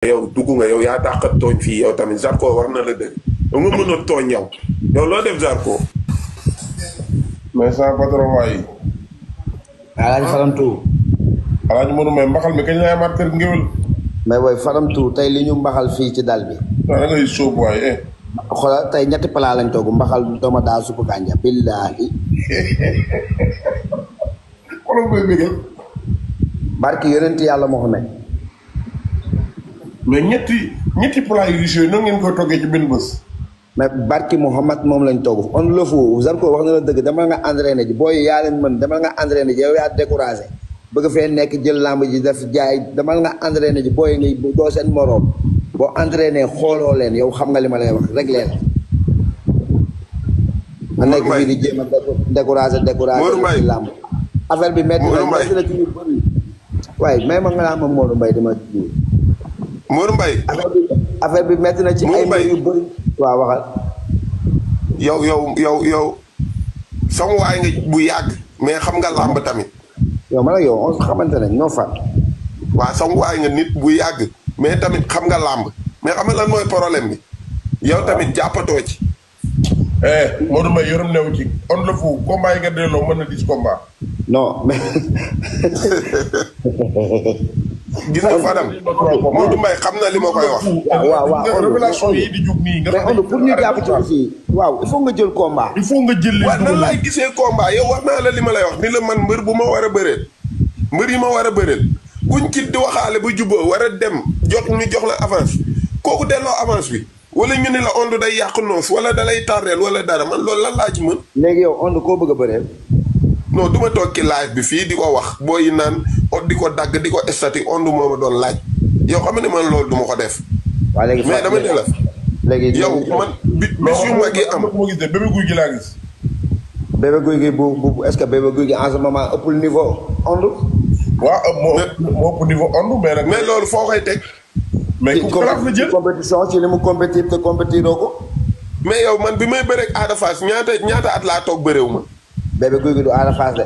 yow dugg nga yow yaa dàq tooñ fii yow tamit Zarko war na la dëgg yow nga mën a tooñ yow loo def Zarko. mais sans patron waay. alaaji Fadam Tou. alaaji Modou Mbaye mbaxal mi kañ lay amaat kër ngéwél. mais booy Fadam Tou tey li ñu mbaxal fii ci dal bi. waaw da ngay sóob waay xoolal tey ñetti plat lañ togg mbaxal dooma daa suppu kànja billaahi. xoolal koy bëggal. barki yonent yàlla Muhammad. mais ñetti plat yu riche yooyu noonu ngeen koy toggee ci benn bés. mais barki Muhammad moom lañ togg on le faut Zarko wax na la dëgg demal nga entraîné ji booy yaa leen mën demal nga entraîné ji yow yaa découragé bëgg fee nekk jël lamb ji def jaay demal nga entraîné ji booy ngay doo seen moroom boo entraîné xooloo leen yow xam nga li ma lay wax rek leen. ma nekk fii di jéem a découragé ci lamb affaire bi métti na ci ñu bëri waaye may ma nga naa ma Modou Mbaye dama Modou Mbaye affaire bi métti na ci ay mbir yu bëri waaw waxal yow sama waay nga bu yàgg mais xam nga làmb tamit yow man ak yow on xamante ne ñoo far waaw sama waay nga nit bu yàgg mais tamit xam nga làmb mais xam nga lan mooy problème bi yow tamit jàppatoo ci Modou Mbaye yorum new ci on le fou combat yi nga delloo mën na 10 combat non mais gis nga Fadam Modou Mbaye xam na li ma koy wax. waaw révélation yi di jug nii nga mais pour ñu jàpp ci aussi waaw il faut nga jël combat. il faut nga jël li waaw nan laay gisee combat yow wax naa la li ma lay wax ni la man mbër bu ma war a bëreel mbër yi ma war a bëreel kuñ ci di waxaale ba jubóo war a dem jox ñu jox la avance kooku delloo avance bi wala ñu ne la Onde day yàq noos wala da lay tardeel wala dara man loolu lan laa ci mën. léegi yow Onde koo bëgg a bëreel. non du ma toog ci live bi fii di ko wax booy naan di ko dagg di ko estati Onde moo ma doon laaj yow xam ne man loolu du ma ko def. waaw léegi mais dama ne la. léegi yow man bis yu mag yi am. moo gis de bébé guy gi laa gis. bébé guy gi bu est-ce que bébé guy gi en ce moment ëppul niveau Onde. waaw moo ëpp niveau Onde mais nag. mais loolu foo koy teg. mais ku ko la jël compétition ci li mu compétir te compétiroo ko. mais yow man bi may bëreeg Ada Fass ñaata at laa toog bëreew ma. bébé guy gi du Ada Fass de.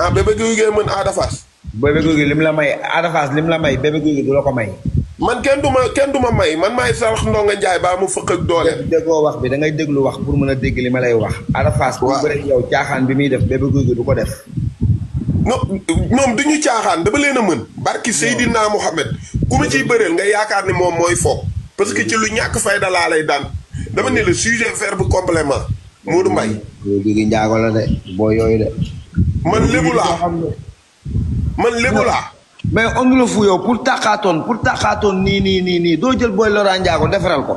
ah bébé guy gi mën Ada Fass. bébé guy gi lim la may Ada Fass lim la may bébé guy gi du la ko may. man kenn du ma may man maay sarax ndonga njaay baa mu fëkk ak doole. déggoo wax bi da ngay déglu wax pour mën a dégg li ma lay wax. Ada Fass bu bëri yow caaxaan bi muy def bébé guy gi du ko def. non ñoom du ñu caaxaan dama leen a mën. barki Seydina Mohamed ku ma ciy bëreel nga yaakaar ni moom mooy foog. parce que ci lu ñàkk fayda laa lay daan dama ne le sujet verbe complément Modou Mbaye. bébé guy gi njaago la de boo yooyu de. man lébu laa. mais Onde le fou yow pour taxaatoon nii doo jël booy Laurent Ndiago defaral ko.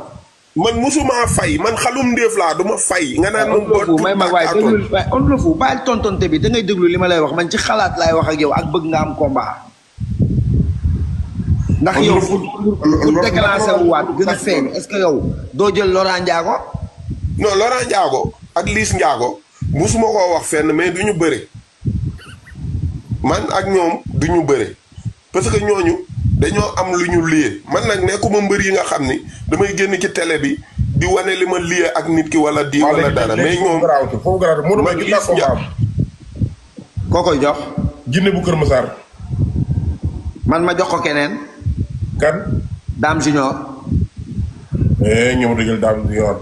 man musuma fay man xalum ndéef laa du ma fay. nga naan moom boo may mag waaye déglu Onde le fou bàyyil tontonte bi da ngay déglu li ma lay wax man ci xalaat laay wax ak yow ak bëgg nga am combat. ndax yow pour déclencher wu waat gën a feeñ est-ce que yow doo jël Laurent Ndiago. non Laurent Ndiago ak Liss Ndiago musuma koo wax fenn mais du ñu bëre man ak ñoom du ñu bëre parce que ñooñu dañoo am lu ñu lié man nag nekkuma mbër yi nga xam ni damay génn ci télé bi di wane li ma lié ak nit ki wala di wala dara mais ñoom man Liss Ndiago koo koy jox. jinne bu Kër Massar. man ma jox ko keneen. kan. Dame Junior. ñëw dëggal Dame Junior.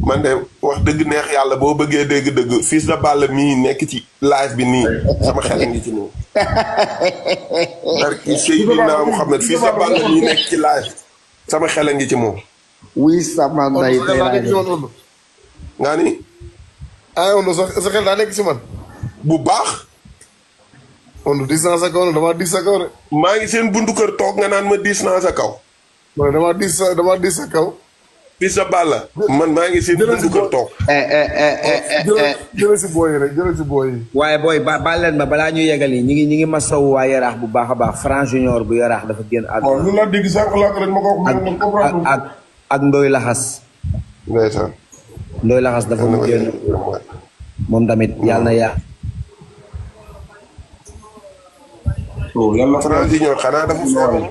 man de wax dëgg neex yàlla boo bëggee dégg-dëgg Fils de Balla mii nekk ci live bi nii sama xel ngi ci nii. barki Seydina Mohamed Fils de Balla mii nekk ci live sama xel ngi ci moom. oui sama nday tey laa nga ni. Onde sa xel daa nekk si man. bu baax. Onde diis naa sa kaw ne damaa diis sa kaw de. maa ngi seen buntu kër toog nga naan ma diis naa sa kaw. man damaa diis sa kaw. Fils de Balla man maa ngi seen buntu kër toog. jëlee si booy yi rek jëlee si booy yi. waaye booy baal leen ma balaa ñu yegal yi ñi ngi masawu waa yaraax bu baax a baax Franc Junior bu yaraax dafa génn àdduna. waaw lu la dégg sànq laa ko rek ma ko wax. ak Ndoy Laxas. ndeysaan. Ndoy Laxas dafa mu génn moom tamit yàlla na yaa. yàlla Franc Junior xanaa dafa feebar.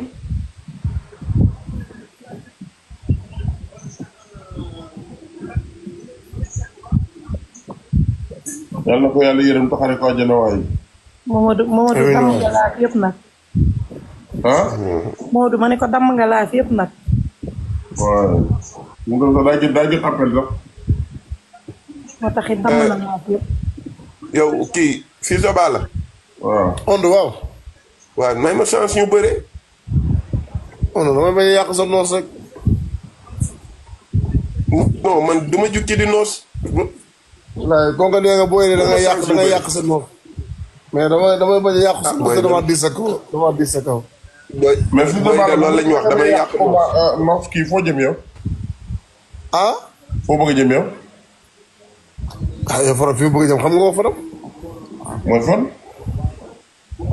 yàlla na ko yàlla yërëm taxare ko àjjana waay. Momadou xam nga laa yëpp nag. ah. Modou ma ne ko damm nga laaf yëpp nag. waaw. mu ngi doon daa jot appel sax. moo taxit damm na laaf yëpp. yow kii fii sa baa la. waaw. Onde waaw. waaw may ma chance ñu bëre. Onde damay bañ a yàq sa noos rek. non man du ma jukki di noos. waaye kon nga nee nga booy da ngay yàq sa noos. mais damay bañ a yàq sa noos dama dis sa kaw dama dis sa kaw. mais fi booy de loolu la ñu wax damay yàq noos kii foo jëm yow. ah. foo bëgg a jëm yow. ah yow Fadam fi mu bëgg a jëm xam nga ko Fadam. mooy fan.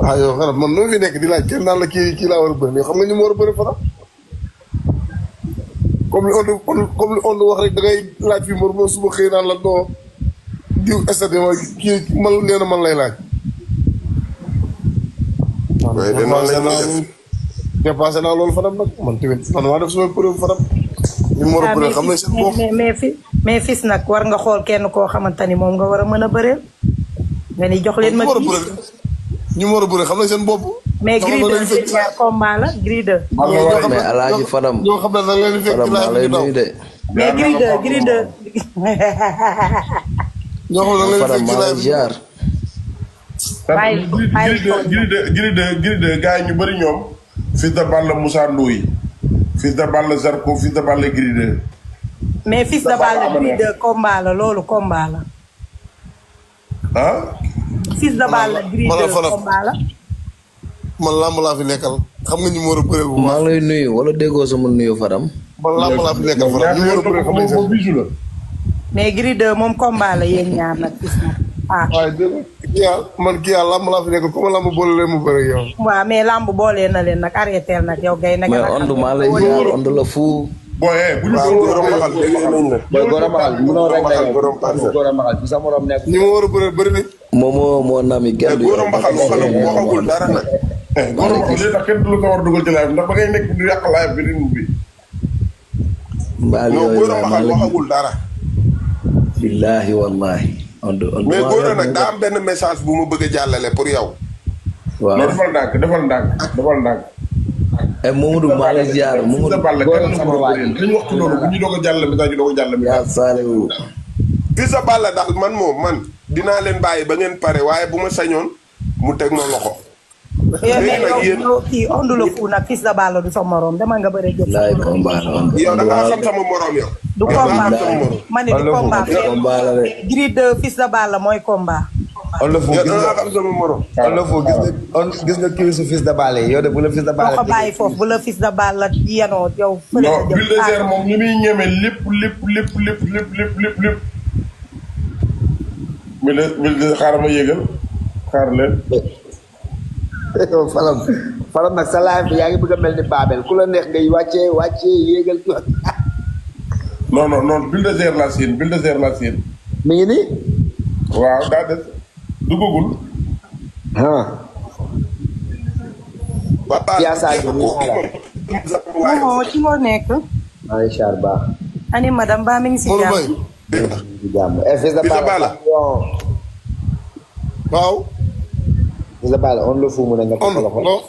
ah yow Fadam man nu fi nekk di laaj kenn naan la kii laa war a bëri mais xam nga ñu ma war a bëri Fadam. comme li Onde wax rek da ngay laaj fii mbër ba suba xëy naan la doo diw estati ma kii man nee na man lay laaj. waaye de noonu la ñuy def. dépassé naa loolu Fadam nag man tamit man maa def sama preuve Fadam. ñu ma war a bëree xam nañ seen bopp mais fis nag war nga xool kenn koo xamante ni moom nga war a mën a bëreel. nga ni jox leen ma ñu ma war a bëree xam nañ seen bopp. mais Gris 2 ñaar combat la Gris 2. mais Alaaji Fadam. ñoo xam ne da leen di fekk ci laaj bi daw. mais Gris 2 Gris 2. ñoo xam ne da leen di fekk ci laaj bi ziar. Gris 2 gars yi ñu bëri ñoom. Fils de Balla Moussa Ndoye. Fils de Balla Zarko Fils de Balla Gris 2. mais Fils de Balla Gris 2 combat la loolu combat la. ah. Fils de Balla Gris 2 combat la. man làmb laa fi nekkal xam nga ñu ma war a bëreel bu maa ngi lay nuyu wala déggoo sama nuyu Fadam. man làmb laa fi nekkal Fadam ñu ma war a bëreel xam nañ seen bisu la. mais Gris 2 moom combat la yéen ñaar nag gis na ah. waaye dégg man kii làmb laa fi nekkal comme làmb boole leen mu bëre yow. waaw mais làmb boole na leen nag arrêté nag yow gay nag. mais Onde maa lay ziar Onde la fu. booy bu ñu. waaw góor a maxal dégg nañ la. booy góor a maxal mënoo rek la yow góor a maxal. góor a maxal fi sa morom nekk. ñi ma war a bëreel bëri nañ. moo nami mais genn góor a maxal waxagul dara nag. góor a maxal li tax kenn du la ko war a dugal ci live ndax ba ngay nekk di yàq live bi rin bi. mbaal non yooyu góor a maa maxal la waxagul dara. billaahi wallaahi. Onde mais góor a nag daa am benn message bu ma bëgg a jàllale pour yow. waaw non defal ndànk defal ndànk. Mamadou maa lay ziar Mamadou. dañu waxtu loolu bu ñu doog a jàll message ñu doog a jàll message. yaa Saliou. Fils de Balla daal man dinaa leen bàyyi ba ngeen pare waaye bu ma sañoon mu teg ma loxo. yow kii Onde la fu nag Fils de Balla du sa morom dama nga bëre jël. laay combat la Onde. yow da ngaa xam sama morom yow. du combat ma ne du combat. combat la de. Gris 2 Fils de Balla mooy combat. Onde la fu yow gis da nga ngaa xam sama morom. Onde la fu gis nga kii su Fils de Balla yow de bu la Fils de Balla. boo ko bàyyi foofu bu la Fils de Balla yenoo yow. fële non la jëm Bulldozer moom ñu muy ñeme lépp. Bulldozer xaaral ma yéegal xaar leen. Fadam nag sa live bi yaa ngi bëgg a mel ni Babel ku la neex ngay wàccee yéegal. non Bulldozer laa siin. mi ngi nii. waaw daa des duggagul. papa yaa Sadio moom ci moo nekk. Aïcha baax. ani madame Ba mi ngi si jàmm. si jàmm Fils de Balla. waaw. Fils de Balla on le fu mu ne nga. Onde non.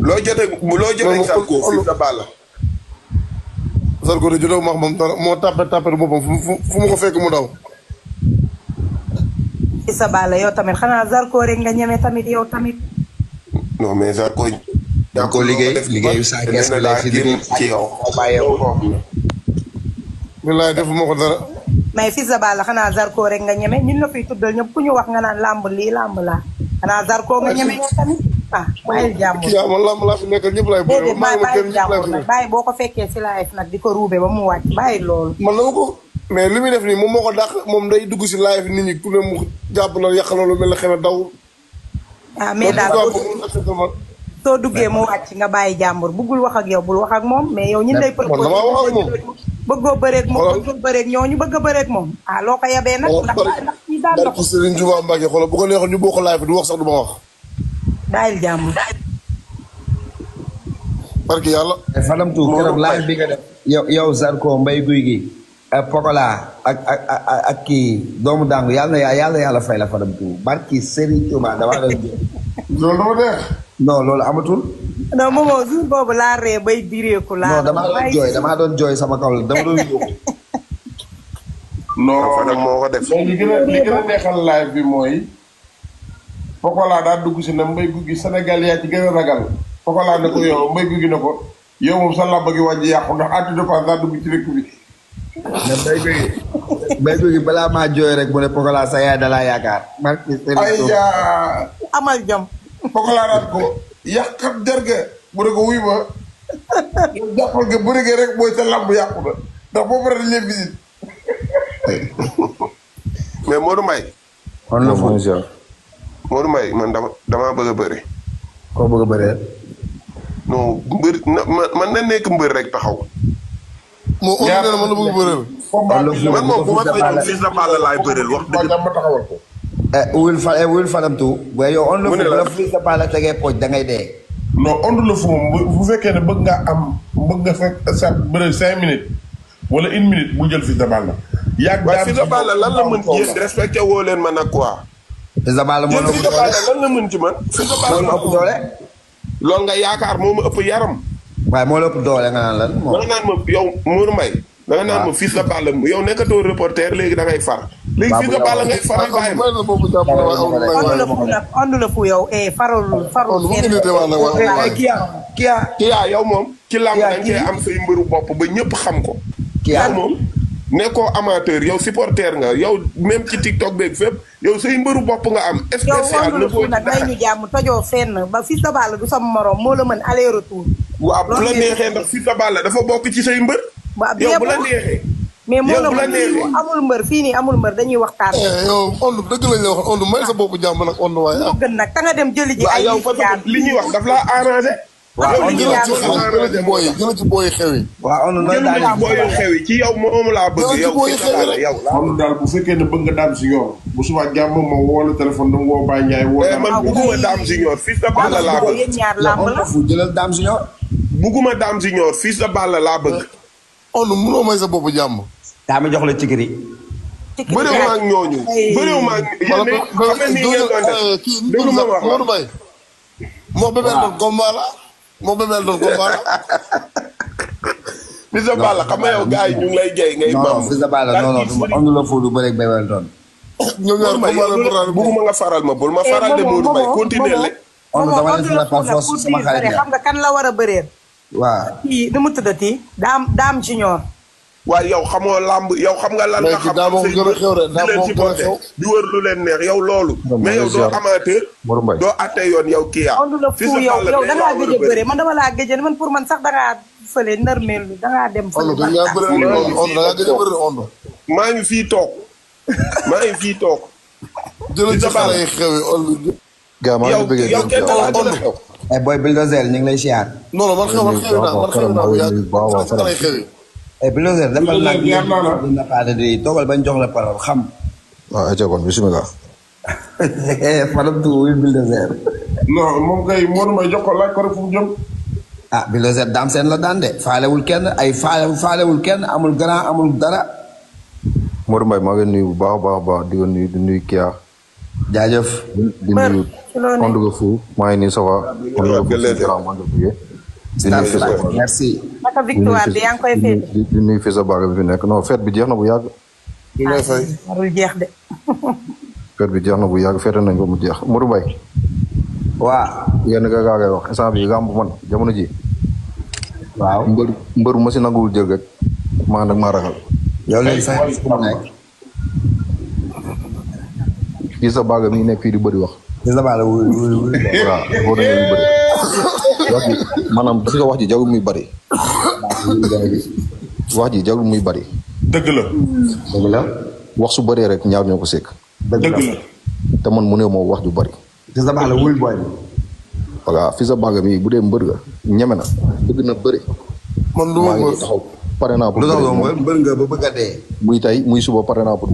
loo jotee Zarko Fils de Balla. Zarko de jotee wax moom dara moo tapé boppam fu mu ko fekk mu daw. Fils de Balla yow tamit xanaa Zarko rek nga ñeme tamit yow tamit. non mais Zarko. yaa ko liggéeyu saa kees bi lay fi ci yow. billaay defuma ko dara. mais Fils de Balla xanaa Zarko rek nga ñeme ñun la fiy tuddal ñëpp ku ñu wax nga naan làmb lii làmb laa xanaa Zarko nga ñeme yow tamit ah bàyyil jàmbur. kii man làmb laa fi nekkal ñëpp laay bëre. bàyyil jàmbur nag bàyyi boo ko fekkee si live nag di ko ruube ba mu wàcc bàyyi loolu. man dama ko mais li muy def nii moom moo ko dàq moom day dugg si live nit ñi ku ne mu jàpp la yàq loolu mel ne xeme daw. ah mais daal soo duggee mu wàcc nga bàyyi jàmbur buggul wax ak yow bul wax ak moom mais yow ñun lay man damaa wax ak moom. bëggoo bëreeg moom bëggoo bëreeg ñooñu bëgg a bëreeg moom ah loo ko yabee nag ndax ñi daan na ko Serigne Touba Mbacke xoolal bu ko neexoon ñu bokk live du wax sax du ma wax. bàyyil jàmbur. parce que yàlla. Fadam tu keroog live bi nga def. yow Zarko Mbaye Guy gi. Pokola ak kii doomu dàngu yàlla fay la Fadam tu barki Serigne Touba damaa la. loolu dama neex. non loolu amatul. non moomoo jour boobu laa ree bay direeku laa. non damaa doon jooy sama kaw la dama doon yóbbu. non Fadam moo ko def. li gën a neexal live bi mooy Pokola daa dugg si na Mbaye Gouy Gui Sénégal yaa ci gën a ragal Pokola ne ko yow Mbaye Gouy Gui ne ko yow moom sa làmb gi wàññi yàqu ndax anti dépense daa dugg ci dëkk bi. mais Mbaye Gouy Gui balaa maa jooy rek mu ne Pokola sa yaay da laa yaakaar. ay yaa amal jom. Pokola naan ko yàqat derge bu ne ko wuy ma yow jàppal nga bëri rek mooy sa làmb yàqu na ndax boobu rek dañ leen visite. mais Modou Mbaye. on le faut Modou Mbaye man damaa bëgg a bëri. koo bëgg a bëree. non mbër man na nekk mbër rek taxaw. moo on dirait man la bëgg bëreel. man moom bu ma sañoon Fils de Balla laay bëreel wax dëgg. ma taxawal ko. wul Fadam tu. waaye yow on le faut la Fils de Balla tegee pooj da ngay dee. non ondu la fu moom bu fekkee ne bëgg nga fekk sa bëre 5 minutes wala 1 minute bu jël Fils de Balla. yàgg waaye Fils de Balla lan la mën ci yéen respecté woo leen ma nag quoi. Fils de Balla moo la Fils de Balla lan la mën ci man. Fils de Balla moo ëpp doole. loolu nga yaakaar moo ma ëpp yaram. waaye moo la ëpp doole nga naan lan moom. da nga naan ma yow Modou Mbaye. da nga naan ma Fils de Balla yow nekkatoo reporter léegi da ngay far. léegi Fils de Balla ngay faral bàyyi ma. ondu la fu yow farul Kia yow moom. ci làmb da nga cee am say mbëru bopp ba ñëpp xam ko. Kia moom nekkoo amateur yow supporter nga yow même ci TikTok beeg fépp yow say mbëru bopp nga am. yow spécial ondu la fu nag may ñu jàmm tojoo fenn ba Fils de Balla du sama morom moo la mën aller retour. waaw bu la neexee ndax Fils de Balla dafa bokk ci say mbër. yow bu la neexee. mais moo la bu la neexee amul mbër fii nii amul mbër dañuy waxtaan. yow Onde dëgg lañ la wax Onde may sa bopp jàmm nag Onde waaye. moo gën nag ta nga dem jëli ji ay yow parce que li ñuy wax daf laa arrangé. waaw li ñuy wax jëla ci booy jëla ci booy xew yi. waaw on jël na ci booyu xew yi ci yow moom laa bëgg yow Fils de Balla yow. xam daal bu fekkee ne bëgg nga daam si yoon bu subaa jàmm ma woo la téléphone dama woo Baye Ndiaye woo. man bugguma Dame Junior Fils de Balla laa bëgg. yéen ñaar làmb la fu jëlal Dame Junior. bugguma Dame Junior Fils de Balla laa bëgg. Onde munoo may sa bopp jàmm. daa ma jox la cikiri. bëriwuma ak ñooñu. bëriwuma ak yéen xam nga nii ngeen doon def. kii déglu ma wax Modou Mbaye moo bébeel doon combat la moo bébeel doon combat la. Fils de Balla xam nga yow gars yi ñu ngi lay jey ngay non Fils de Balla non Onde la fu du bëre ak bébeel doon. ñoom ñaar combat la bugguma nga faral ma bul ma faral de Modou Mbaye continuer rek. Onde dama leen fi la par force sama xarit xam nga kan la war a bëreel. waaw. kii nu mu tuddati Dame Junior. waaye yow xamoo làmb yow xam nga lan nga xam. daa moom gën a xew rek daa moom gën a xew. di wër lu leen neex yow loolu. mais yow doo amateur. doo atte yoon yow kii yaa. Onde la fu yow da ngaa gëj a bëre man dama laa gëj a man pour man sax da ngaa fële nërmeel da ngaa dem. Onde da ngaa bëre Onde da ngaa gëj a bëre Onde. maa ngi fii toog jëlal ci xale yi xew yi Onde. gaa maa ngi bëggee yow kenn Onde. ay boy Bulldozer ñu ngi lay siyaar. non non man xew naa man xew naa bu yàgg xale yi xew yi. ay Bulldozer defal nag ñaar naa la. dina paade di toogal bañ jox la parole xam. waaw ayca kon bisimilah. Fadam tu wuy Bulldozer. non moom kay Modou Mbaye jox ko laaj ko rek fu mu jëm. ah Bulldozer Dame Sène la daan de faalewul kenn faalewul kenn amul grand amul dara. Modou Mbaye maa ngi nuyu bu baax a baax di nuyu di nuyu Kia. jaajëf. di nuyu Onde la fu maa ngi nii ça va. Onde la fu si grand maa ngi bëggee. di nuyu Fils de Balla merci. naka victoire bi yaa ngi koy féete. di nuyu Fils de Balla bi fi nekk non fête bi jeex na bu yàgg. ñu lay fay. warul jeex de. fête bi jeex na bu yàgg fête nañ ko mu jeex Modou Mbaye. waaw. yenn gaa ngay wax instant bii gàmb man jamono ji. waaw. mbër ma si nanguwul jël rek maa nag maa ragal. yow léegi sax fu mu nekk. Fils de Balla mi ngi nekk fii di bëri wax. Fils de Balla wuy. waaw boo demee ñu bëri. wax ji maanaam gis nga wax ji jarul muy bëri. wax ji jarul muy bëri. dëgg la. dëgg la. wax su bëree rek ñaar ñoo ko sekk. dëgg la. te man mu ne moo wax ju bëri. Fils de Balla wuy boy. voilà Fils de Balla mi bu dee mbër nga ñeme na bëgg na bëri. man du ma maa ngi taxaw pare naa pour. lu tax mbër nga ba bëgg a dee. muy tey muy suba pare naa pour.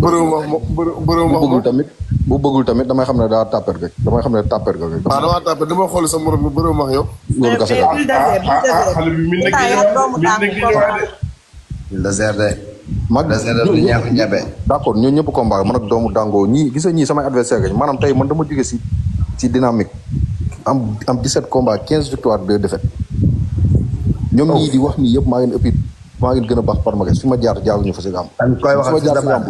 bu bëggul tamit damay xam ne daa tàpper rek damay xam ne tàpper ga rek. waaw damaa tàpper dama xool sa morom bi bëriwuma ak yow. loolu kese la. xale bi mi nekk Bulldozer de. mag Bulldozer de du ñàkk ñebe. d'accord ñoo ñëpp combat man ak doomu dàngoo ñii gis nga ñii samay adversaire gañ maanaam tey man dama jóge si dynamique am 17 combats 15 victoires 2 défaites. ñoom ñii di wax nii yëpp maa ngi gën a baax palmarès fi ma jaaruñu fa si gàmb. koy wax fi ma jaar si gàmb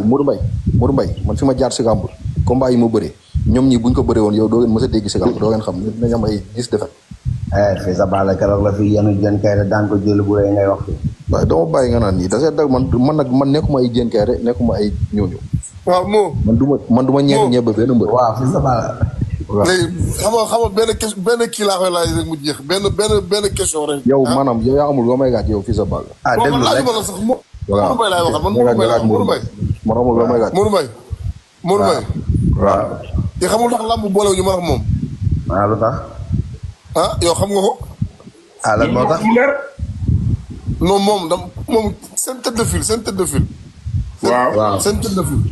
Modou Mbaye man fi ma jaar si gàmb combat yi ma bëree ñoom ñii buñ ko bëree woon yow doo ngeen mës a dégg si gàmb doo ngeen xam ne dinañ am ay 10 défaites. fii sa baala keroog la fi yenu jën kayre daan ko jël bu rëy ngay wax fi. waaye dama bàyyi nga naan nii da see dag man nekkuma ay jën kayre nekkuma ay ñooñu. waaw moo. man du ma ñebe benn mbër. waaw fii sa baala. waaw léegi xam nga benn kii laa koy laaj rek mu jeex benn question rek. yow maanaam yow yaa amul loo may gàtt yow fii sa baal. dégg nga rek man la sax voilà Modou Mbaye laay waxal man Modou Mbaye laay Modou Mbaye. man amul loo may gàtt. Modou Mbaye. waaw. te xamul tax làmb boolewuñu man ak moom. waaw lu tax. yow xam nga ko. lan moo tax. non moom seen tête de file. waaw seen tête de file.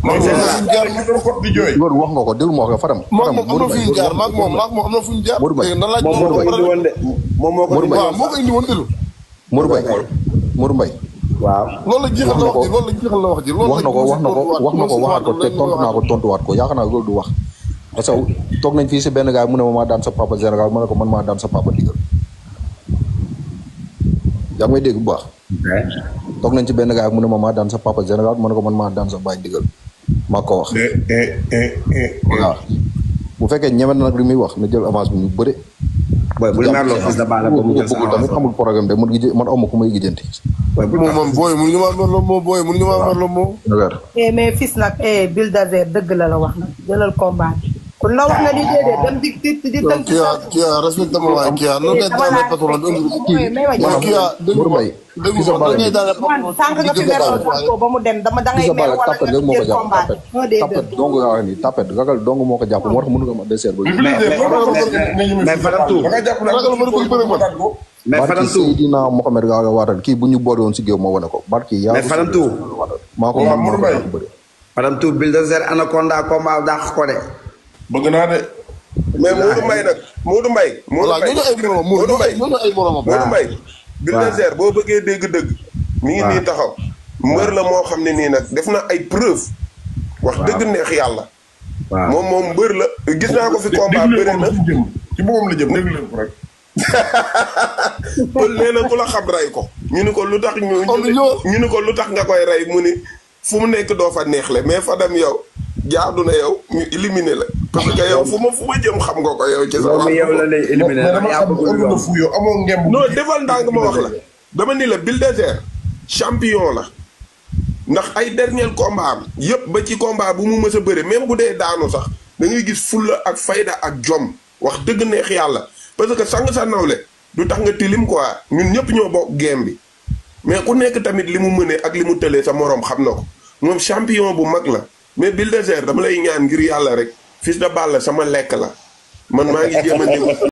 man doon ko di jooy. loolu wax nga ko déglu ma wax nga Fadam. moom am na fu ñu jaar maag moom am na fu ñu jaar. Modou Mbaye nan laaj moom moo ko indi woon de. moom moo ko indi waaw moo ko indi woon ilu. Modou Mbaye. waaw. loolu la jeexal la wax ji wax na ko waxaat ko te tontu naa ko tontuwaat ko yaakaar naa loolu du wax. parce que toog nañ fii si benn gars mu ne ma maa daan sa papa général ma ne ko man maa daan sa papa digal. yaa ngi may dégg bu baax. toog nañ ci benn gars mu ne ma maa daan sa papa général ma ne ko man maa daan sa baay digal maa ko wax. waaw bu fekkee ñeme na nag li muy wax na jël avance bi ñu bëre. booy bu la merloo Fils de Balla ba mu jël sama tamit amul programme de man awma ku may lijjanti. moom booy mënuñu maa merloo moo. mais Fils nag Bulldozer dëgg la wax nag jëlal combat bi. kon la wax nga di déedéet dem di dem. kii respecté ma waaye kii noonu lay daanee patron bi sànq nga fi meroon ko ba mu dem dangay mer wala nga jël combat bi. tapet dong nga wax ni tapet ragal dong moo ko jàpp moo tax mënu ko ma deseer ba. mais Fadam mais Fadam Seydina Mohamed gaa nga waatal kii bu ñu boole woon si géew moo wane ko barki yaa. mais Fadam maa ko bëri. Fadam Bulldozer Anaconda combat dàq ko de. bëgg naa de. mais Modou Mbaye. Modou Mbaye. Bulldozer boo bëggee dégg-dëgg. mi ngi nii taxaw. mbër la moo xam ne nii nag def na ay preuve. wax dëgg neex yàlla. waaw moom mbër la gis naa ko fi combat bëri na. ci boppam la jëm dégg leen ko rek. pël nee na ku la xam rey ko. ñu ni ko lu tax ñu ni ko lu tax nga koy rey mu ni fu mu nekk doo fa neexle mais Fadam yow jaadu na yow ñu éliminer la. parce que yow fu ma jëm xam nga ko yow. ci sa wax yow la lay éliminer yow amoo ngemb. non defal ndànk ma wax la. dama ni la Bulldozer champion la. ndax ay dernier combat am yëpp ba ci combat bu mu mës a bëre même bu dee daanu sax da ngay gis fulla ak fayda ak jom wax dëgg neex yàlla parce que sang sa nawle du tax nga tilim quoi ñun ñëpp ñoo bokk game bi mais ku nekk tamit li mu mënee ak li mu tëlee sa moroom xam na ko moom champion bu mag la mais Bulldozer dama lay ñaan ngir yàlla rek Fils de Balla sama lekk la man maa ngi jéem a ñëw